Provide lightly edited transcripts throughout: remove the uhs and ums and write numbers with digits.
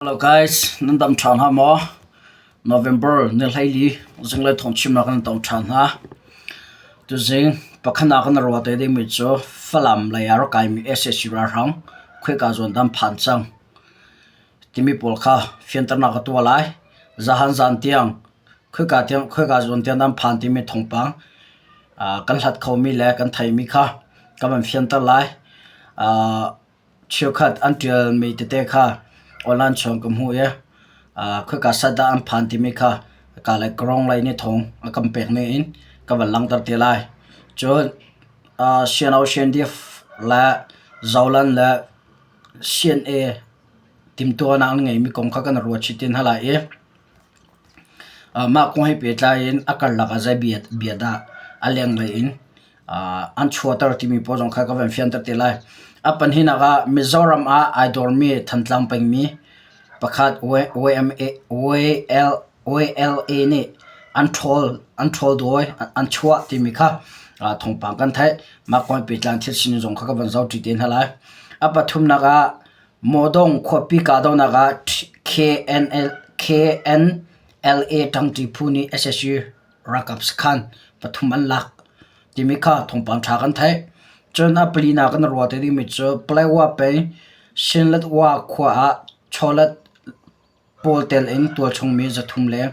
Hello guys, nan dam ṭha hna maw? November ni 14 zinglei thawngchimnak kan tong ṭhan hna. Tuzing pakhatnak kan ruah te dingmi cu Falam lei ah rak kaimi sac ralhrang khuaika zawn dam phan cang timi pawl kha fianternak ka tuah lai. Zahan zan tiang khuaika tiang khuaika zawn tiang dam phan timi thawngpang kan hlat khomi le kan theimi kha ka van fianter lai. Cheukhat an ṭialmi tete kha online chung ka hmuh i khoika sat dah an phan timi kha ka le Kawrong lei nih thawng a kan pek ning in ka van langhter te lai. Cun Siano Siandif le Zolan le CNA timhtuahnak an ngeimi kong kha kan ruat chih te hna lai i mah kong he pehtlai in a karlak ah zei bia dah a lenglei in an chuahter timi pawl zong kha ka van fianter te lai. A pahnihnak ah Mizoram ah ai dawrmi Thantlang pengmi pakhat YLA nih an ṭhawl an ṭhawl dawi an chuah timi kha thawngpang kan theih. Mah kong he pehtlai thil sining zong kha ka van zohṭi te hna lai. A pathumnak ah Mawdong khuapi kahdohnak ah KNLA ṭangṭi phu nih sac ralkap sakhan pathum an lak timi kha thawngpang ṭha kan theih. Cun a palinak kan ruah te dingmi cu Paletwa peng Shinletwa khua ah chawlet pawl tel in tualchungmi 300 leng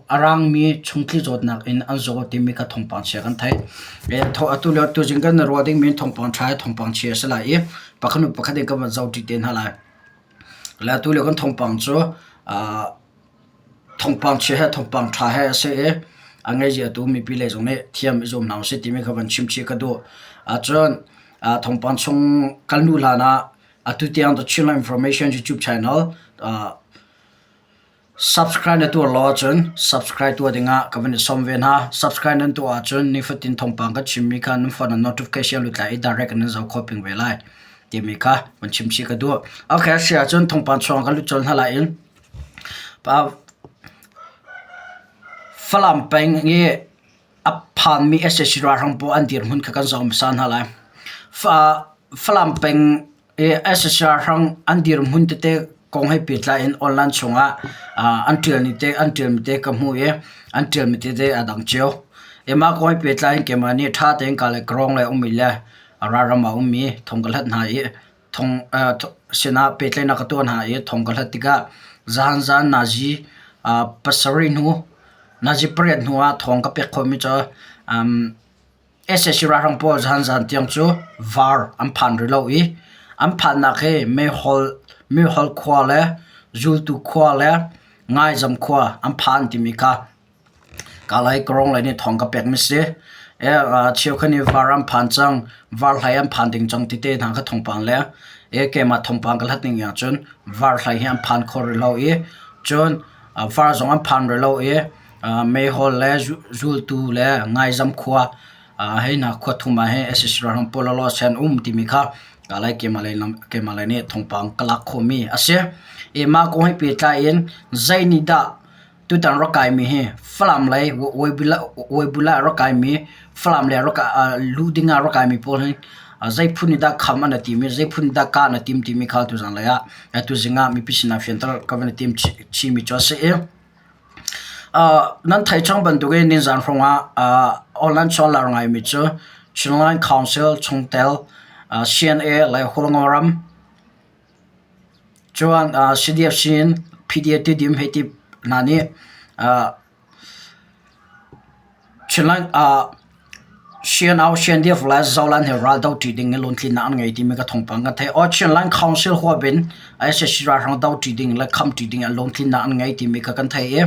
a rangmi chungtli zawtnak in an zaw timi kha thawngpang chia kan theih. Atu lio tuzing kan ruah dingmi thawngpang ṭha hi thawngpang chia a si lai i pakhat hnu pakhat in kan van zohṭi te hna lai. Le atu lio kan thawngpang cu Thawngpang chia he thawngpang ṭha he a si i a ngeiziatu mipi lei zong nih thiam i zuam hna usih timi kha van chim chih ka duh. Ahcun thawngpang chung kal hnu hlan ah atu tiang The Chinland Information YouTube channel subscribe na tuah lo ahcun subscribe tuah dingah ka van i sawm ve hna. Subscribe nan tuah ahcun nifatin thawngpang kan chimmi kha nan phone ah notification lut lai i direct in nan zoh khawh peng ve lai timi kha van chim chih ka duh. Okay, a si ahcun thawngpang chung ah kan lut colh hna lai in Falam peng i a phanmi sac ralhrang pawl an dirhmun kha kan zoh hmasa hna lai. Falam peng i sac ralhrang an dirhmun tete kong he pehtlai in online chungah an ṭialmi te ka hmuh i an ṭialmi tete aa dang cio. Mah kong he pehtlai in keimah nih ṭha tein ka le ka rawng le ummi le ralram ah ummi thong ka hlat hna i thong sinah pehtlaihnak ka tuah hna i thong ka hlat tikah zahan zan nazi pasarih hnu nazi pariat hnu ah thong ka pek khawhmi cu sac ralhrang pawl zahan zan tiang cu var an phan rih lo i an phannak hi meihol meihol khua le zultu khua le ngaizam khua an phan timi kha Kalay Kawrong lei nih thawng ka pekmi si. Cheukhat nih var an phan cang, varhlai an phan ding cang ti te hna kha thawngpang le keimah thawngpang ka hlat ning ahcun varhlai hi an phan kho rih lo i cun var zong an phan rih lo i meihol le zultu le ngaizam khua hei hna khua thum ah hin sac ralhrang pawl lawlaw an um timi kha kalay keimah lei nih thawngpang ka lak khawhmi a si. Mah kong he pehtlai in zei nih dah Tutan rak kaimi hi Falam lei Weibula ah rak kaimi Falam lei luh ding ah rak kaimi pawl hi zei phun in dah kham an i tim i zei phun in dah kah an i tim timi kha tuzan lei ah tuzing ah mipi sinah fianter ka van i tim chihmi cu a si i nan theih cang bantukin nizan hrawng ah online chung lar ngaimi cu Chinland Council chungtel CNA le Hualngo ram Cuan CDF sin PDF Tidim hei ti hna nih Chinland CNO CNDF le Zoland he ral doṭi ding in lungtlinnak an ngei timi ka thawngpang ka theih. Aw Chinland Council huap in sac ralhrang doṭi ding le khamṭi ding ah lungtlinnak an ngei timi kha kan theih i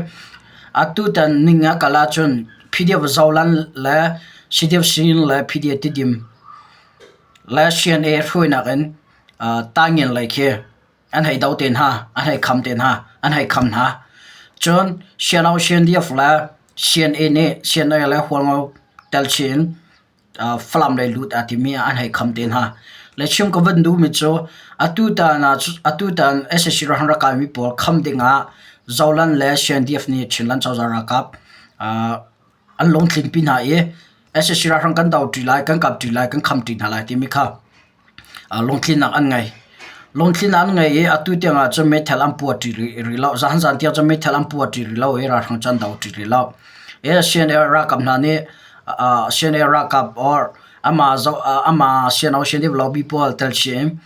atutan ning ah kal ahcun PDF Zoland le CDF sin le PDF Tidim le CNA hruainak in Taingen lei khi an hei do te hna, an hei kham te hna, an hei kham hna. Cun CNO CNDF le CNA nih CNA le Hualngo telchin in Falam lei lut aa timi ah an hei kham te hna. Le chim ka van duhmi cu atutan ah atutan sac ralhrang rak kaimi pawl kham ding ah Zoland le CNDF nih Chinland cozah ralkap an lungtlinpi hna i sac ralhrang kan do ṭi lai, kan kap ṭi lai, kan kham ṭi hna lai timi kha lungtlinnak an ngei. Lungthlin an ngei i atu tiang ah cun meithal an pua ṭi rih lo. Zahan zan tiang cun meithal an pua ṭi rih lo i ralhrang cu an do ṭi rih lo. CNA ralkap hna nih CNA ralkap or amah zoh amah CNO CNDF lobby pawl tel chih in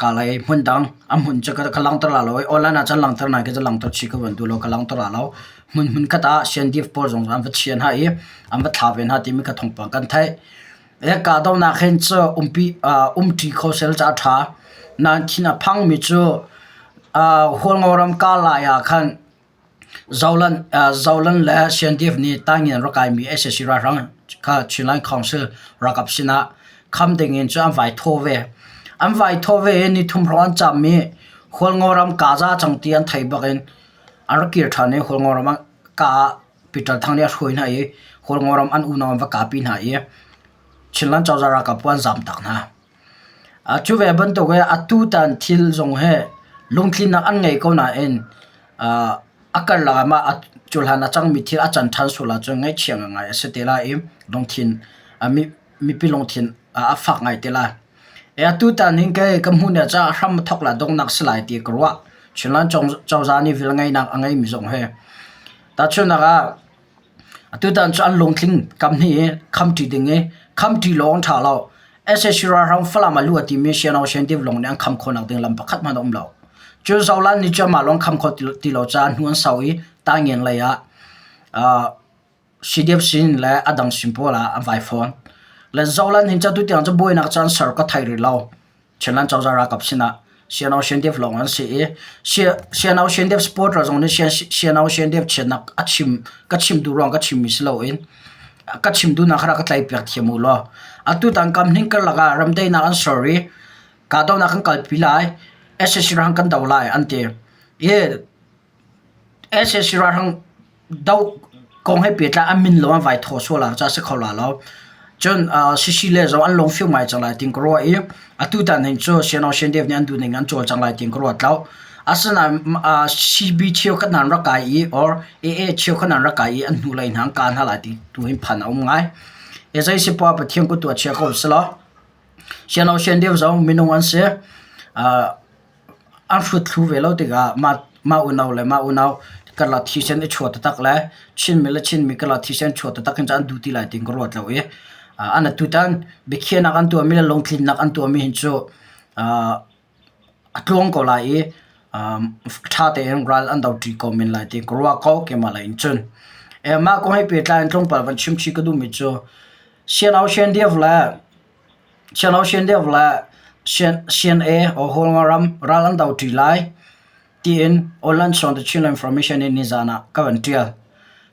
kalay hmun dang a hmun cu ka langhter la lo i online ah cun langhter nain kei cu langhter chih ka van duh lo ka langhter la lo. Hmun hmun khat ah CNDF pawl zong an va chia hna i an va thla ve hna timi kha thawngpang kan theih. Kahdohnak hin cu umṭi kho sel ca a ṭha. Nain thin a phangmi cu Hualngoram kah lai ah khan Zolan le CNDF nih tangin an rak kaimi sac ralhrang kha Chinland Council ralkap sinah kham dingin cu an vai thaw ve. An vai thaw ve i nithum hrawng an cam i Hualngoram kaza cang ti an theih bakin an rak kir ṭhan i Hualngoram ah kah ah Peter Thang nih a hruai hna i Hualngoram an unau an va kahpi hna i Chinland cozah ralkap an zamtak hna. Cu ve bantuk i atutan thil zong hi lungtlinnak an ngei ko nain a karlak ah mah cu hlan a cangmi thil a can ṭhan sual ahcun ngaihchia ngaingai a si te lai i lungthin mipi lungthin a fak ngai te lai. Atutan hin kei ka hmuh nia caah hram a thawk lai donghnak si lai ti ka ruah. Chinland cozah nih velngeihnak a ngeimi zong hi Tahchunhnak ah atutan cu an lungtling kam hnih i khamṭi ding i khamṭi lawng ṭha lo. Sac ralhrang Falam ah luh a timi Siano Sentive lawng nih an kham khawhnak ding lam pakhat hmanh a um lo. Cu Zolan nih cu amah lawng kham kho ti lo caah hnu an sau i Taingen lei ah CDF sin le a dang sin pawl ah an vai fawn. Le Zolan hin cu atu tiang cu buainak cu an ser ka thei rih lo. Chinland cozah ralkap sinah CNO CNDF lawng an si i CNO CNDF supporter zong nih CNO CNDF chiatnak a chim ka chim duh ruang ka chimmi si loin ka chim duhnak kha rak ka tlaipiak thiam u law atutan kam hning karlak ah ramdaihnak an ser i kahdohnak kan kalpi lai sac rang kan do lai an ti i Sac ralhrang doh kong he pehtlai an min lawng an vai thaw sual ah ca si kho la lo. Cun Sisi le zong an lungfim ngai cang lai tiin ka ruah i atutan hin cu CNO CNDF nih an duh ning an cawl cang lai tiin ka ruat lo. Asinain CB cheukhat hna an rak kai i or AA cheukhat hna an rak kai i an hnulei hna an ka hna lai ti tu hin phan a um ngai. Zei si poah Pathian kut tu a chia ko selaw CNO CNDF zong minung an si. An hrut thlu ve lo tikah mah unau le mah unau karlak thisen i chuah taktak le Chinmi le Chinmi karlak thisen chuah taktak hin cu an duh ti lai tiin ka ruat lo i an atutan biakhiahnak an tuahmi le lungtlinnak an tuahmi hin cu a tluang ko lai i ṭha tein ral an doṭi ko men lai tiin ka ruah ko keimah lei in cun. Mah kong he pehtlai in tlawmpal van chim chih ka duhmi cu CNO CNDF le CNO CNDF le CNA Hawlngaram ral an doṭi lai tiin online chung The Chin Information in nizan ah ka van ṭial.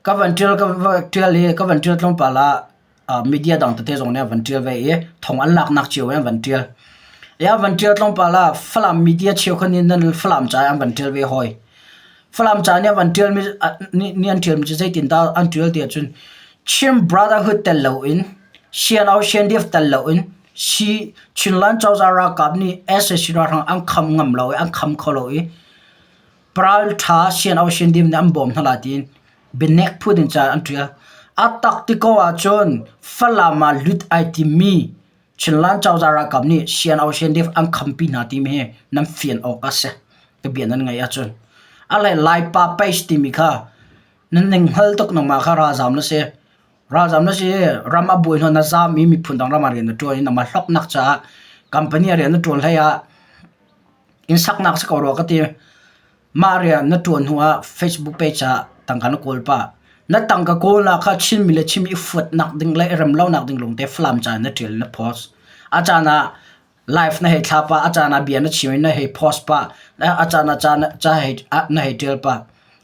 Ka van ṭial ka va ṭial i ka van ṭial tlawmpal ah media dang tete zong nih an van ṭial ve i thong an laknak cio in an van ṭial. I an van ṭial tlawmpal ah Falam media cheukhat nih nan Falam ca an van ṭial ve hawi. Falam ca nih an van ṭialmi nih an ṭialmi cu zeitindah an ṭial ti ahcun Chin Brotherhood tel loin CNO CNDF tel loin Chinland cozah ralkap nih sac ralhrang an kham ngam lo i an kham kho lo i paral ṭha CNO CNDF nih an bawm hna lai tiin bianek phu ding ca an ṭial. A tak ti ko ahcun Falam ah lut ai timmi Chinland cozah ralkap nih CNO CNDF an khampi hna timi hi nan fian awk a si. Ka bia nan ngaih ahcun. A le Laipa page timi kha nan ning hngal tuk nangmah kha ralzam na si. Ralzam na si i ram a buai hnu na zaam i miphun dang ram ah rian na ṭuan i nangmah hlawknak caah company ah rian na ṭuan hlei ah inn saknak si ko rua ka ti. Mah rian na ṭuan hnu ah Facebook page ah tangka na kawl pah. Na tangka kawlnak kha Chinmi le Chinmi i fuatnak ding le i remlonak ding lawngte Falam ca in na ṭial na post. A caan ah live na hei thla pah, a caan ah bia na chim i na hei post pah, a caan ah ca ca hei na hei ṭial pah.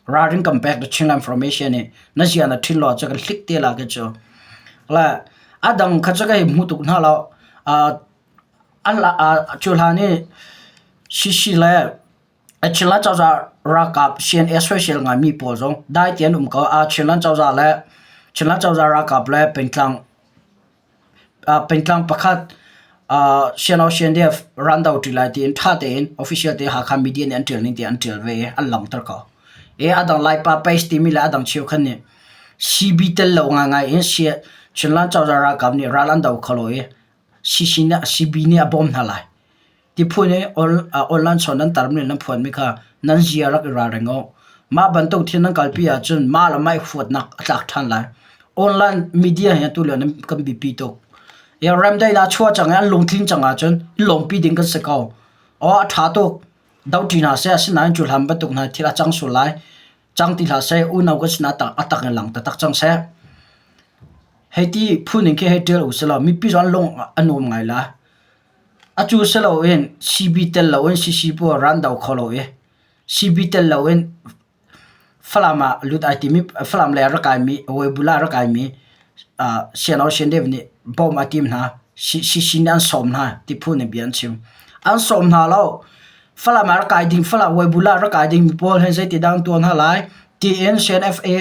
Ralring kan pek the Chinland Information i na zia na ṭhin lo ahcun kan hlik te la ke cu. Le a dang kha cu ka hei hmu tuk hna lo. Cu hlan i Sisi le Chinland cozah ralkap CNA soisel ngaimi pawl zong dai tein um ko. Chinland cozah le Chinland cozah ralkap le pengtlang pengtlang pakhat CNO CNDF rando ṭi lai tiin ṭha tein official te Hakha media nih an ṭial ning tiah an ṭial ve i an langhter ko. I a dang Laipa page timi le a dang cheukhat nih CB tel lo ngaingai in Chinland cozah ralkap nih ral an do kho lo i CC nih CB nih a bawm hna lai. Ti phun i online chawn nan tarmi le nan phuanmi kha nan zia rak i ralring u. Mah bantuk thil nan kalpi ahcun mah le mah i huatnak a tlak ṭhan lai. Online media hi atu lio nan kan biapi tuk. Ya remdaihnak a chuah cang i an lungtlin cang ahcun i lawmpi ding kan si ko. Aw a ṭha tuk. Doṭi hna seh asinain cu hlan bantuk hna thil a cang sual lai. Cang ti hlah seh unau kan sinah a tak in lang taktak cang seh. Hei ti phun in khi hei ṭial u sih law mipi zong an lung a nuam ngai la. Atu si loin CB tel loin CC pawl ran do kho lo i CB tel loin Falam ah lut ai timi Falam lei ah rak kaimi Weibula ah rak kaimi Siano Siandev nih bawm a tim hna. CC nih an sawm hna ti phun in bia an chim. An sawm hna lo. Falam ah rak kai ding Falam Weibula ah rak kai ding mi pawl he zeiti dah an tuah hna lai tiin CNFA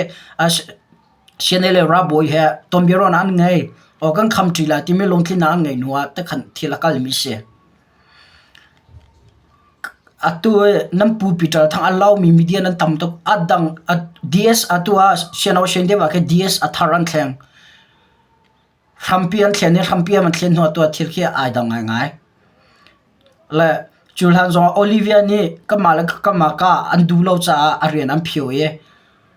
CNA le ralbawi he tonbiaruahnak an ngei. Aw kan kham ṭi lai timi lungtlinnak an ngeih hnu ah tikhan thil a kalmi si. Atu i nan pu Peter Thang a laumi media nan tam tuk. A dang DS atu ah Siano Shendeva khi DS a thar an thleng. Hrampi an thlen i hrampi an thlen hnu ah tuah thil khi ai dang ngaingai. Le cu hlan zongah Olivia nih kanmah le kanmah ka an duh lo caah a rian an phio i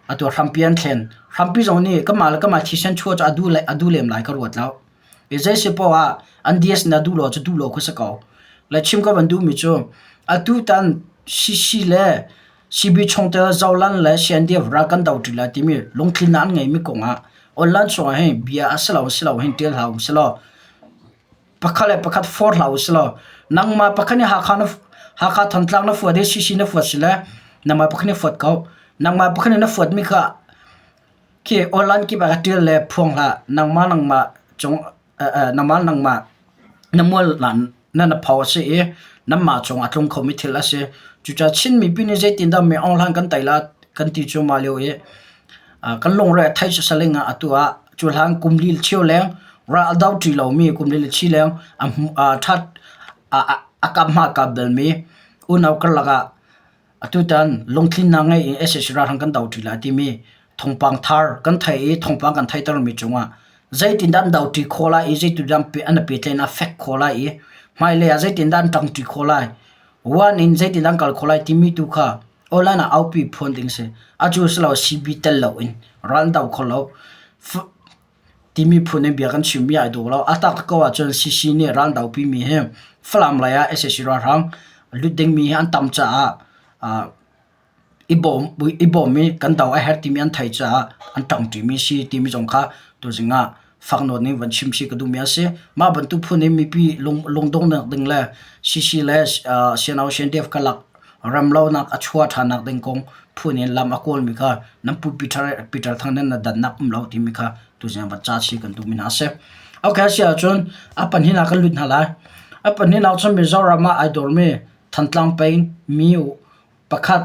atu hrampi an thlen. Hrampi zong nih kanmah le kanmah thisen chuah cu a duh a duh lem lai ka ruat lo. I zei si poah ah an DS na duh lo cu duh lo kha si ko. Le chim ka van duhmi cu atu tan CC le CB chungtel Zolan le CNDF ral kan do ṭi lai timi lungtlinnak an ngeimi kongah online chungah hin bia a si lo si lo hin ṭial hlah u silaw pakhat le pakhat forh hlah u silaw nangmah pakhat nih Hakha na Hakha Thantlang na fuat i CC na fuat sile nangmah pakhat nih fuat ko nangmah pakhat nih na fuatmi kha khi online kip ah ka ṭial le phuang hlah nangmah nangmah cung nangmah nangmah na mual na na pho a si i nanmah cungah a tlung khomi thil a si. Cucaah Chin mipi nih zeitindah mi Aung Hlan kan tei la kan ti cu mah lio i kan lungre a theih sasaling ah atu ah cu hlan kum li cheu leng ral a do ṭi lomi kum li le chi leng a ṭhat a kap hma kap balmi unau karlak ah Atutan lungtlinnak ngei in sac ralhrang kan do ṭi lai timi thawngpang thar kan theih i thawngpang kan theihtermi cungah zeitindah an do ṭi khawh lai i zeitindah an i pehtlaihnak a fek khawh lai i hmailei ah zeitindah an ṭang ṭi khawh lai, one in zeitindah an kal khawh lai timi tu kha online ah aupi phuan ding a si. Atu si lo CB tel loin ral an do kho lo. Timi phun in bia kan chimmi ai dawh lo. A tak ko ahcun CC nih ral dopimi hi Falam lei ah sac ralhrang lut dingmi hi an tam caah i bawm i bawm i kan do a herh timi an theih caah an ṭangṭimi si timi zong kha tuzing ah fak nawn in van chim si ka duhmi a si. Mah bantuk phun in mipi lung lungdonghnak ding le CC le CNO CNDF karlak Ramlonak a chuah ṭhannak ding kong phun in lam a kawlmi kha nan pu Peter, Peter Thang nan na dannak um lo timi kha tuzing va ca chih kan duhmi hna a si. Okay, si ahcun a pahnih ah kan lut hna lai. A pahnih ah cun Mizoram ah ai dawrmi Thantlang peng mi pakhat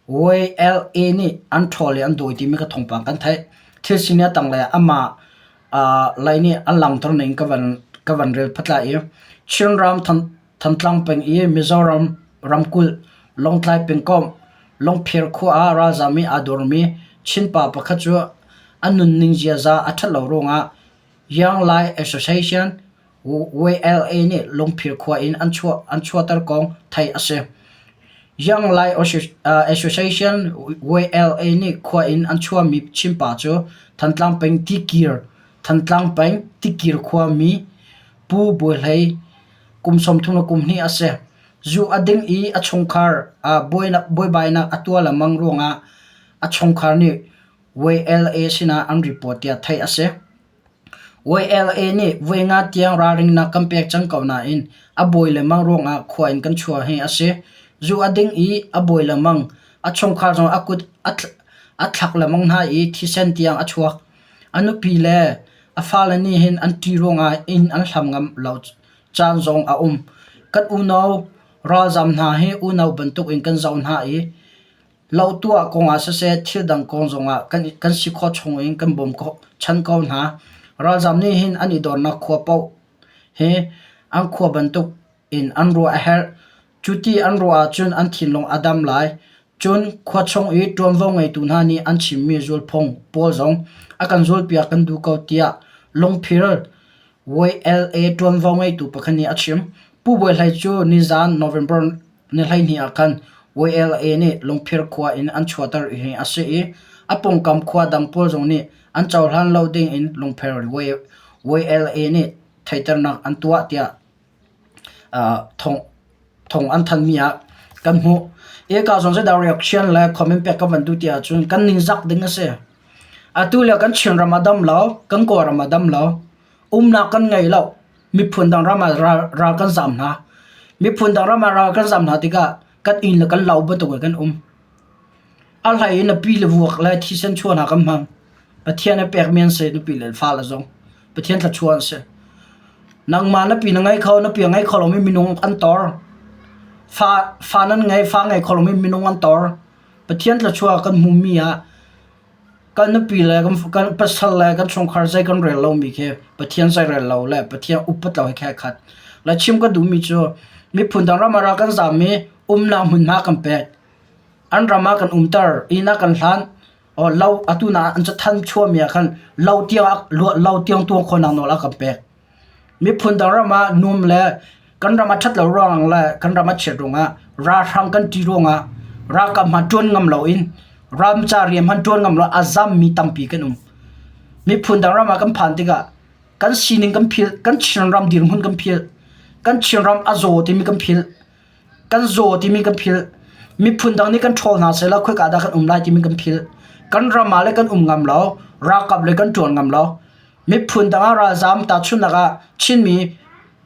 YLA nih an ṭhawl i an dawi timi ka thawngpang kan theih. Thil sining a tanglei ah amah lei nih an langhter ning ka van ka van rel phat lai i Chinram Thantlang peng i Mizoram ramkulh Lawngtlai pengkomh Longphir khua ah ralzaam i aa dawrmi Chinpa pakhat cu a nunning ziaza a ṭhat lo ruangah Young Lai Association YLA nih Lungphir khua in an chuah an chuahter kong theih a si. Young Lai Association YLA nih khua in an chuahmi Chinpa cu Thantlang peng Tikir Thantlang peng Tikir khuami Pu Bawi Hlei kum 30 le kum hnih a si. Zu a ding i a chungkhar buaibainak a tuah lengmang ruangah a chungkhar nih YLA sinah an report tiah theih a si. YLA nih voi nga tiang ralringnak kan pek cang ko nain a buai lengmang ruangah khua in kan chuah hi a si. Zu a ding i a buai lengmang. A chungkhar zong a kut a thlak lengmang hna i thisen tiang a chuak. A nupi le a fale nih hin an ṭih ruangah inn an hlam ngam lo caan zong a um. Kan unau ralzaam hna hi unau bantukin kan zoh hna i lotuah kongah siseh thil dang kong zongah kan, kan si khawh chungin kan bawm khawh chan ko hna. Ralzaam nih hin an i dornak khua paoh hi an khua bantuk in an ruah a herh. Cu ti an ruah ahcun an thinlung a dam lai. Cun khuachung i ṭuanvo ngeitu hna nih an chimmi zulphung pawl zong a kan zulpiak kan duh ko tiah lungphir YLA ṭuanvo ngeitu pakhat nih a chim. Pu Bawi Hlei cu nizaan November ni 12 ah khan YLA nih Lungphir khua in an chuahter hi a si i a pawngkam khua dang pawl zong nih an cohlan lo ding in Lungphir YLA nih theihternak an tuah tiah thawng an thanmi ah kan hmuh. Hika zong zeidah reaction le comment pek kan van duh ti ahcun kan ningzak ding a si. Atu lio kan Chinram a dam lo, kan Kawlram a dam lo, umnak kan ngei lo, miphun dang ram ah ral kan zaam hna. Miphun dang ram ah ral kan zaam hna tikah kan inn le kan lo bantuk in kan um. A hlei in nupi le vuak le thisen chuah hna kan hmang. Pathian a pekmi an si nupi le fale zong. Pathian thluachuah an si. Nangmah nupi na ngei kho, nupi a ngei kho lomi minung an tor. Fa, fa nan ngei, fa ngei kho lomi minung an tor. Pathian thluachuah kan hmumi ah kan nupi le kan pasal le kan chungkhar zei kan rel lomi khi Pathian zei rel lo le Pathian upat lo he khi ai khat. Le chim ka duhmi cu miphun dang ram ah ral kan zaam i umnak hmunhma kan pek. An ram ah kan umter, inn ah kan hlan. Lo atu na an cathanh chuahmi ah khan lo tiang lo tiang tuah khawhnak nawl a kan pek. Miphun dang ram ah num le kan ram a ṭhat lo ruang le kan ram a chiat ruangah ralhrang kan ṭih ruangah ralkap hmanh ṭuan ngam loin ramca rian hmanh ṭuan ngam lo a zammi tampi kan um. Miphun dang ram ah kan phan tikah kan sining kan philh, kan Chinram dirhmun kan philh, kan Chinram a zaw timi kan philh. Kan zaw timi kan philh. Miphun dang nih kan ṭhawl hna sehlaw khoika dah kan um lai timi kan philh. Kan ram ah le kan um ngam lo, ralkap le kan ṭuan ngam lo. Miphun dang ah ralzaam tahchunhnak ah Chinmi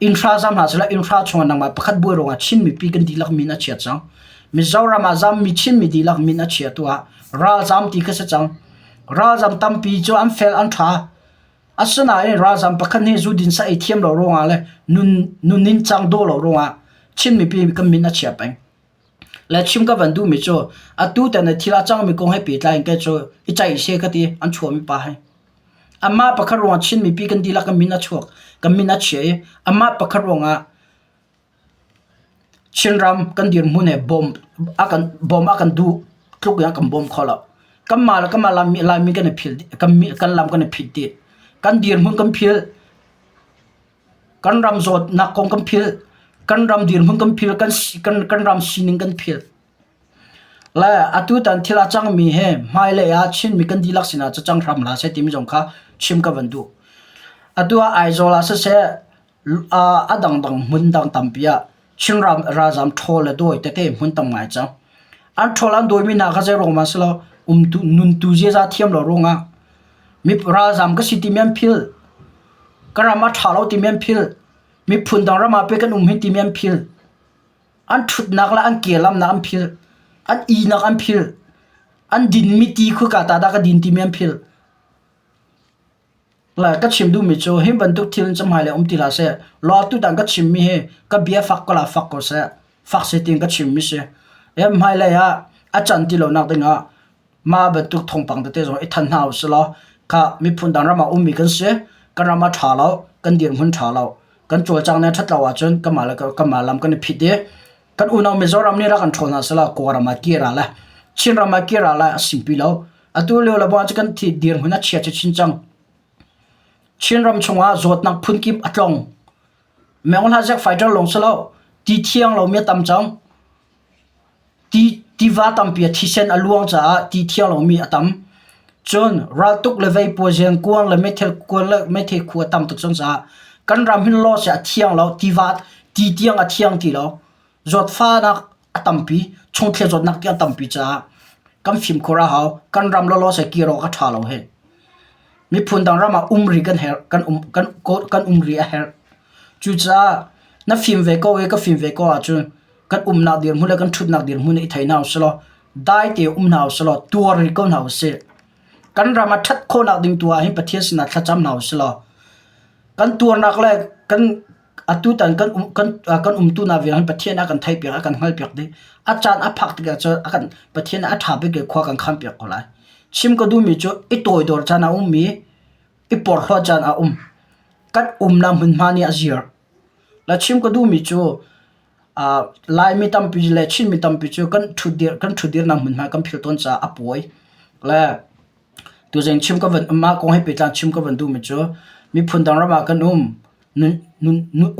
innhra zaam hna sehlaw innhra chungah nangmah pakhat buai ruangah Chin mipi kan dihlak min a chia cang. Mizoram ah zaammi Chinmi dihlak min a chia tu ah ralzaam ti kha si cang. Ralzaam tampi cu an fel an ṭha. Asinain ralzaam pakhat nih zudin sa ei thiam lo ruangah le nun nunin cang dawh lo ruangah Chin mipi kan min a chia peng. Le chim ka van duhmi cu atu tan i thil a cangmi kong he pehtlai in kei cu i ceih seh ka ti an chuahmi pa hi. Amah pakhat ruangah Chin mipi kan dihlak kan min a chuak kan min a chia i amah pakhat ruangah Chinram kan dirhmun he bawm a kan bawm a kan duh tluk in a kan bawm kho lo. Kanmah le kanmah Laimi, Laimi kan i phil kan, kan lam kan i phit dih. Kan dirhmun kan phil. Kan ram zawtnak kong kan phil. Kan ram dirhmun kan phil. Kan, kan, kan ram sining kan phil. Le atutan thil a cangmi he hmailei ah Chinmi kan dihlak sinah cacang hram hlah seh timi zong kha chim ka van duh. Atu ah Aizawl ah siseh, A dangdang hmun dang tampi ah Chinram ralzaam ṭhawl le dawi tete hmun tam ngai cang. An ṭhawl an dawimi hna kha zei ruang hmanh si lo, umtu nuntu ziaza thiam lo ruangah mi ralzaam ka si timi an philh. Ka ram a ṭha lo timi an philh. Miphun dang ram ah pei kan um hi timi an philh. An ṭhutnak le an ke lamnak an philh. An ihnak an philh. An dinmi ti khika ta dah ka din timi an philh. Le ka chim duhmi cu hi bantuk thil in cahmai le um ti hlah seh. Law tutan ka chimmi hi ka bia fak ko la fak ko seh. Fak seh tiin ka chimmi si. He hmailei ah a can ti lonak dingah mah bantuk thawngpang tete zong i than hna usih law kha miphun dang ram ah ummi kan si. Kan ram a ṭha lo, kan dirhmun ṭha lo. Kan cawlcang nih a ṭhat lo ahcun kanmah le kanmah lam kan i phit i kan unau Mizoram nih rak kan ṭhawl hna sehla Kawlram ah kir ah le Chinram ah kir ah le a simpi lo. Atu lio le bang cu kan thi dirhmun a chia chin cang. Chinram chungah zawtnak phunkip a tlong. Meng fighter lawng si lo. Ti thiang lomi a tam cang. Ti tiva tampi a thisen a luang caah ti thiang lomi a tam. Cun raltuk le veipuazian kuang le meithal kuang le meithei khu a tam tuk cang caah kan ram hin law seh a thiang lo tiva ti tiang a thiang ti lo. Zawtfahnak a tampi, chungthli zawtnak tiang tampi caah kan fimkhur a hau. Kan ram lawlaw seh kir awk a ṭha lo hih. Miphun dang ram ah um ri kan herh, kan um, kan, kan um ri a herh. Cucaah na fim ve ko i ka fim ve ko ahcun kan umnak dirhmun le kan ṭhutnak dirhmun i thei hna usih law dai te um hna usih law tuar rih ko hna usih. Kan ram a ṭhat khawhnak ding tu ah hin Pathian sinah thlacam hna usih law kan tuarnak le kan Atutan kan um kan kan umtunak vial hin Pathian a kan theihpiak a kan hngalhpiak dih. A caan a phak tikah cun a kan Pathian a ṭha bik i khua kan khanpiak ko lai. Chim ka duhmi cu i toidor caan a um i i porhlawt caan a um. Kan umnak hmunhma nih a zir. Le chim ka duhmi cu uh, Laimi tampi le Chinmi tampi cu kan ṭhutdir kan ṭhutdirnak hmunhma kan phil tawn caah a pawi. Le tuzing chim ka van mah kong he pehtlai chim ka van duhmi cu miphun dang ram ah kan um.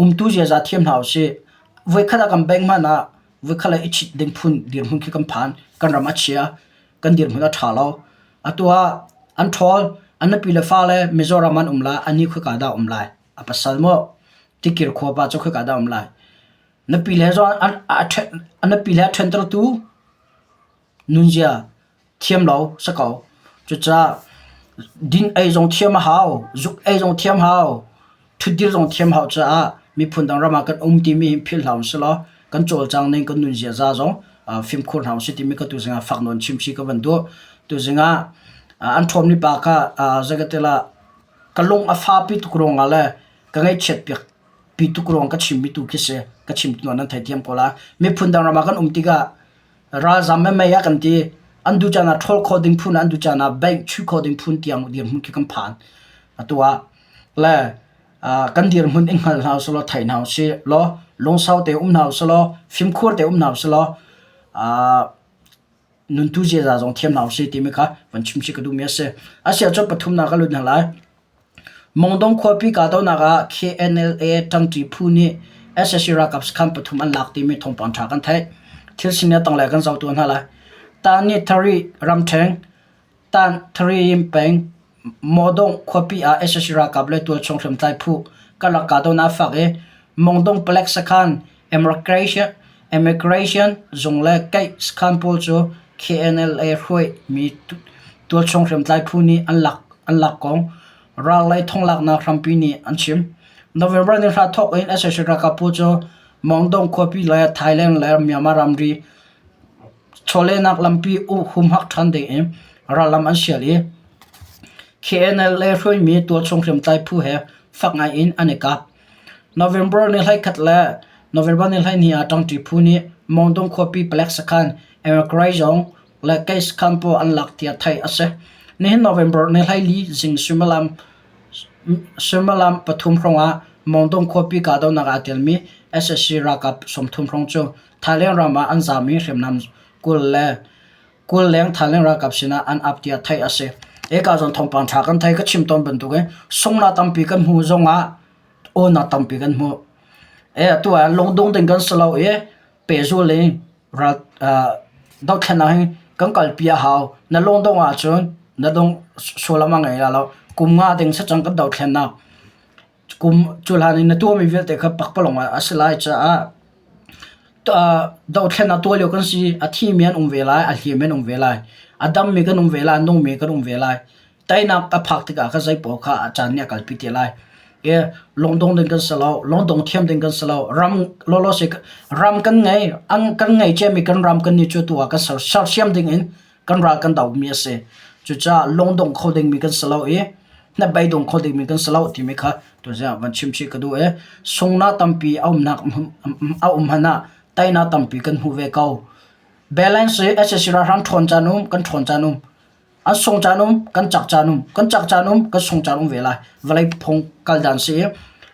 Umtu ziaza thiam hna usih. Voikhat ah kan bank hmanh ah voikhat le i chit ding phun dirhmun khi kan phan. Kan ram a chia. Kan dirhmun a ṭha lo. Atu ah an ṭhawl. An nupi le fale Mizoram an um lai. Anih khoika dah um lai? A pasal maw? Tikir khua pa cu khoika dah um lai? Nupi le zong a nupi le a ṭhentertu nunzia thiam lo si ko. Cucaah din ei zong thiam a hau, zuk ei zong thiam hau, ṭhutdir zong thiam hau caah miphun dang ram ah kan um timi hi philh hlah usih law kan cawlcang ning kan nun ziaza zong fimkhur hna usih timi ka tuzing ah fak nawn chimchih ka van duh. Tuzing ah an ṭhawmmi pa kha zeikatilah ka lung a fapi tuk ruangah le ka ngaihchiat piak pi tuk ruang ka chimmi tu khi si. Ka chim tu nan theithiam ko lai. Miphun dang ram ah kan um tikah Ralzam mei ah kan ti. An duh caan ah ṭhawl khawh ding phun, an duh caan ah bank chuih khawh ding phun tiang dirhmun khi kan phan. Atu ah le kan dirhmun i hngal hna usih law thei hna usih law lungsau te um hna usih law fimkhur te um hna usih law nuntu ziaza zong thiam hna usih timi kha van chim chih ka duhmi a si. Asiahcun pathumnak ka lut hna lai. Mongdong khuapi kahdohnak ah KNLA ṭangṭi phu nih sac ralkap sakhan pathum an lak timi thawngpang ṭha kan theih. Thil sining a tanglei kan zoh tuah hna lai. Tanithari ramṭheng, Tanthariim peng, Mawdong khuapi ah sac ralkap le tualchung hriamtlai phu karlak kahdohnak a fak i Mongdong palek sakhan, Immigration zung le Kaih sakhan pawl cu KNLA hruaimi tualchung hriamtlai phu nih an lak. An lak kong rallei thonglaknak hrampi nih an chim. November ni hra thawk in sac ralkap pawl cu Mongdong khuapi le Thailand le Myanmar ramri chawlehnak lampi humhak ṭhan ding in rallam an sial i KNLA hruaimi tualchung hriamtlai phu he fak ngai in an i kap. November ni 21 le November ni 12 ah ṭangṭi phu nih Mongdong khuapi palek sakhan Emekrai zong le case khan pawl an lak tiah theih a si. Nihin November ni 14 zing suimilam pathum hrawngah Mongdong khuapi kahdohnak aa telmi sac ralkap 30 hrawng cu Thailand ram ah an zaam i hriamnam 20 le 20 leng Thailand ralkap sinah an ap tiah theih a si. Eka zawn thawngpang ṭha kan thei ka chim tawn bantukin sunghnak tampi kan hmu zongah awnak tampi kan hmu. E atu ah lungdong ding kan si lo i pehzul in ral dohthlennak hi kan kalpi a hau. Na lungdong ahcun na dong sullam a ngei lai lo. Kum nga ding si cang kan dohthlennak. Kum cu hlan in na tuahmi vialte kha pakpalawng ah a si lai caah dohthlennak tuah lio kan si. A thimi an um ve lai, a hliami an um ve lai, a dammi kan um ve lai, a nungmi kan um ve lai. Teinak a phak tikah kha zeipaoh kha a caan nih a kalpi te lai. E lungdong ding kan si lo, lungdong thiam ding kan si lo. Ram lawlaw si ram kan ngei, an kan ngei ciami kan ram kan ni cu tu ah kan ser sersiam ding in kan ral kan domi a si. Cucaah lungdong kho dingmi kan si lo i hnabei dong kho dingmi kan si lo timi kha tuzing van chim chih ka duh i sungnak tampi a umnak a um hmanh ah teinak tampi kan hmu ve ko. Balance hi SSC ralhrang ṭhawn caan um, kan ṭhawn caan um. An sung caan um, kan cak caan um, kan cak caan um, kan sung caan um ve lai. Vawlei phung kal dan si i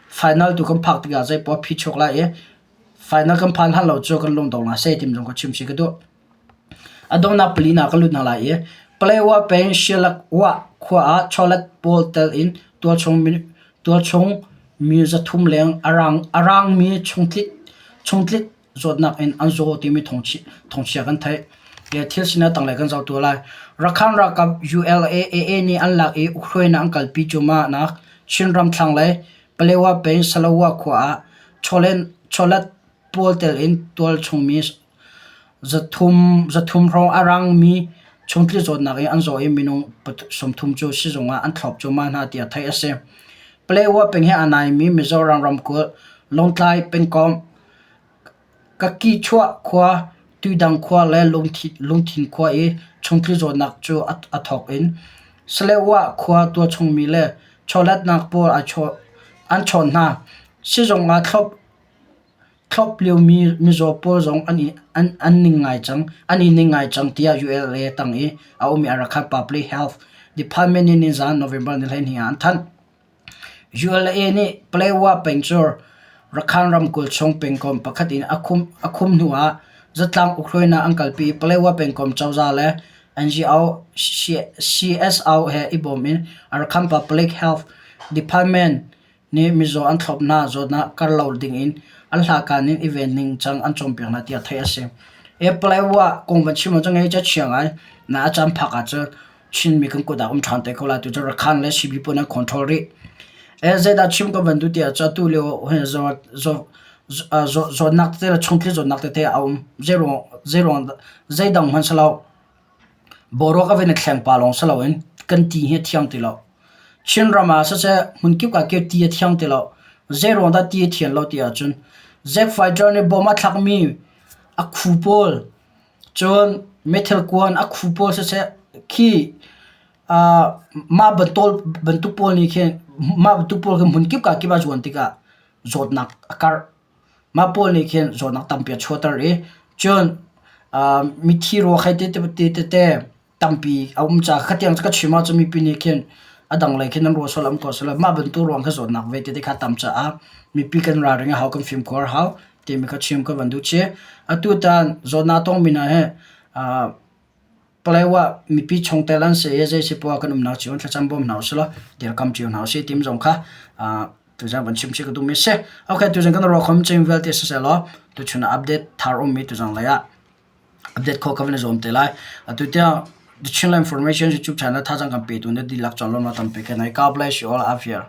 final tu kan phak tikah zeipoah phi chuak lai i final kan phan hlan lo cu kan lungdong lai sei tim zong ka chim si ka duh. A donghnak pali na ka lut hna lai i Palewa peng Sialak Wah khua ah chawlet pawl tel in tualchung tualchung mi 300 leng a rang a rangmi chungtlik chungtlik zawtnak in an zaw timi thawngchia kan theih. Thil sinak tanglei kan zoh tu lai. Rakhan ralkap ULAAA nih an lak i ukhruainak an kalpi cuahmahnak Chinram thlanglei Palewa peng Salawa khua ah chawlet pawl tel in tualchung mi 300 hrawng a rangmi chungtli zawtnak in an zaw i minung 30 cu sizung ah an thlop cuahmah hna tiah theih a si. Palewa peng he aa naimi Mizoram ramkulh Lawngtlai pengkomh Kakichuah khua, Tuidang khua le Lungthin khua i chungtli zawtnak cu a thawk in Salewah khua tualchungmi le chawletnak pawl an chawn hna. Sizung ah thlop liomi mizaw pawl zong an i ning ngai cang tiah ULA tang i a ummi Arakan Public Health Department nih nizaan November ni 12 ah an thanh. ULA nih Palewa peng cu Rakhine ramkulh chung pengkomh pakhat in a khum hnu ah zatlang ukhruainak an kalpi i Palewa pengkomh cozah le NGO CSO he i bawm in Rakhine Public Health Department nih mizaw an thlop hna. Zawtnak karh lo ding in An hlakan in i ven ning cang an cawnpiak hna tiah theih a si. Palaiwa kong van chim ahcun ngaih cu a chia ngai. Na a caan phak ahcun Chinmi kan kut ah um ṭhan te ko lai. Tucun Rakhan le CB pawl nan control rih. Zeidah chim ka van duh ti ahcun atu lio zawtnak tete le chungtlik zawtnak tete a um. Zeiruang zeidang hmanh si lo. Boruak a van i thleng pah lawng si loin kan ti hi a thiang ti lo. Chinram ah siseh hmunkip ah khin ti a thiang ti lo. Zeiruang dah ti a thian lo ti ahcun Zack Fighter nih bom a thlakmi a khu pawl cun meithal kuan a khu pawl siseh khi mah bantuk pawl nih khin mah bantuk pawl khi hmunkip ka kip ah zuan tikah zawtnak a karh. Mah pawl nih khin zawtnak tampi a chuahter i cun mithi ruak hei ti tete tampi a um caah khatiang cu ka chim ahcun mipi nih khin a dang lei khin an ruah sual am ko silo mah bantuk ruang kha zawtnak ve tete kha tam caah mipi kan ralring a hau kan fimkhur a hau timi kha chim ka van duh chih. Atu tan zawtnak tongmi hna hi Paletwa mipi chungtel an si i zei si poah kan umnak cio in thlacam bawm hna usih law dirkam cio hna usih tim zong kha tuzan van chim chih ka duhmi a si. Okay, tuzan kan ruakhom cing vialte siseh law tuchun ah update thar ummi tuzan lei ah update khawh ka van i zuam te lai. Atu tiang The Chinland Information YouTube channel thazaang kan petu na dihlak conglawmhnak tampi ka nei. God bless you all. Afir.